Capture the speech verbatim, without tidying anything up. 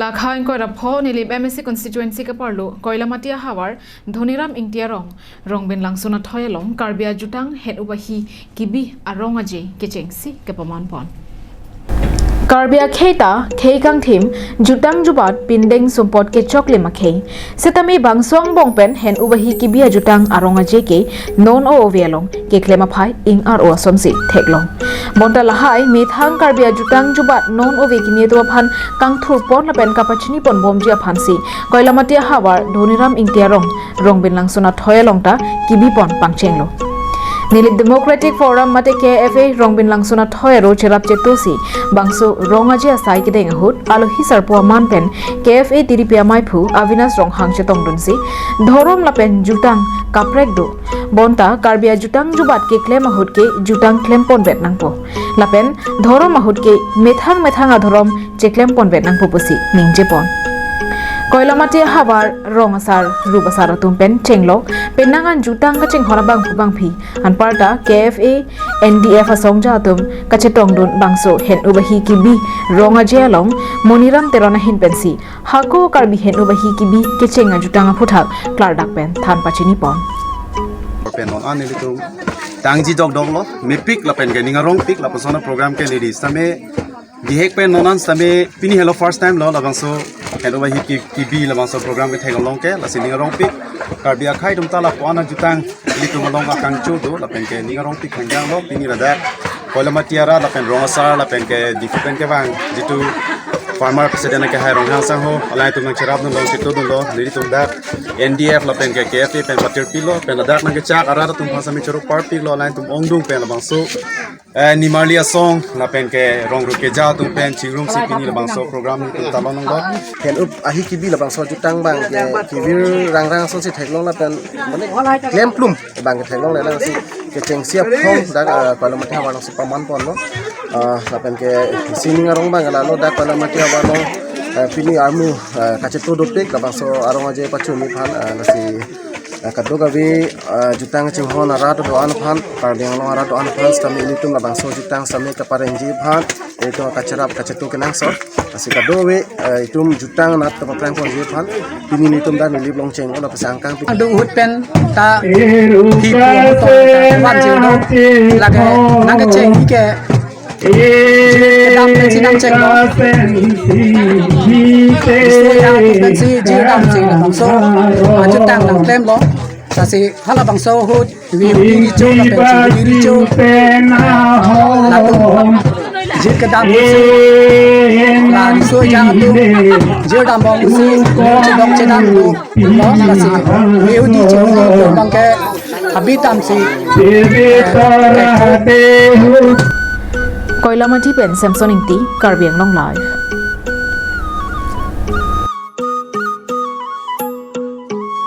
Lakha ingkoi ra pho Nilip M A C constituency keparlo Koilamati ahavar Dhoniram Ingti arong Rongbin Langsun athoi along Karbi ajutang hen-up ahi kebi arong aje kechengsi kepaman pon. Karbi akhei ta khei kangthim, jutang jubat pindeng sumpot kechoklim akhei. Setame bangso angbong pen hen-up ahi kebi ajutang arong aje ke non o-ove along keklem aphai ing-ar-o asonsi theklong. Bonta lahai methang Karbi ajutang jubat non ove kimi atum aphan kangthur pon lapen kapachini pon bomji aphansi Koilamati ahavar Dhoniram Ingti arong Rongbin Langsun athoi along ta kebi pon pangchenglo. Nilip Democratic Forum mate K F A Rongbin Langsun athoi aro cherap chetosi bangso rong aje asai kedeng ahut alohi sarpo aman pen K F A tiripi amaiphu Avinash Ronghang chetongdunsi dhorom lapen jutang kaprek do. Bonta Karbi ajutang jubat keklem ahut ke jutang klem ponvet nangpo. Lapen dhorom ahut ke methang methang adhorom cheklem ponvet nangpo pusi ningje pon. Koilamati ahavar rong asar rup asar atum pen chenglok penang an jutang kachinghon abangphu bangphi anparta K F A N D F asongja atum kachetongdun bangso hen-up ahi kebi rong aje along Moniram Teron ahin pensi hako Karbi hen-up ahi kebi kecheng ajutang aphuthak klardak pen than pachini pon. Pen non an nelitum tangji dokdoklo, mepik lapen ke ning arongpik lapuson a-program ke neli sitame bihek pen non an sitame pini helo first time lo labangso hen-up ahi ke-, kebi labangso program ketheklong ke, lasi ning arongpik Karbi akhei atum ta lapu-an ajutang nelitum along akangcho do lapen ke ning arongpik khangjanglo. Pini ladak Koilamati arat lapen rong asar lapen ke Diphu pen kevang jitu former president kehai Ronghang sangho alangtum nangcherapdunlo, chetodunlo, nelitum dak N D F lapen ke K F A pen patirpilo, pen ladak nangkechak arat atum aphan sitame choro parpiklo, alangtum ongdung pen labangso, eh, nimarli asong lapen ke rong rup keja atum pen chingrumsi pini labangso program nelitum talon nanglo. Hen-up ahi kebi labangso jutang abang ke kevir rangrang asonsi theklong lapen mane klemplum abang ke theklongle, lasi kechengsi aphong dak, eh, Koilamati ahavar alongsi paman ponlo. Eh, lapen ke isi ning arong abang lalo dak Koilamati ahavar along, eh, pini armu, eh, kacheto dopik labangso arong aje pachini aphan, eh, lasi, eh, kadokave, eh, jutang chinghon arat do-an aphan, Karbi Anglong arat do-an aphan sitame ilitum labangso jutang sitame kaparengji aphan ilitum kacherap kacheto kenangsot. Lasi kadokave, eh, itum jutang anat ta paprang ponji aphan pini nelitum dak Nilip along chenglo, lapuson angkang pi- Adu ahut pen ta hi pu amuton ta van jenglo. Lake nangkecheng ke kedam pensi nangchenglo. Isu ya pensi jirdam si labangso ajutang nangklemlo. Lasi halabangso ahut Vihudi richo lapen Vihudi richo latum jir kedam si la riso jang atum jir dambom si chedok chedam lo, lasi Vihudi chehudi atum abang ke habit damsi Koilamati pen Samson Ingti, Karbi Anglong Live.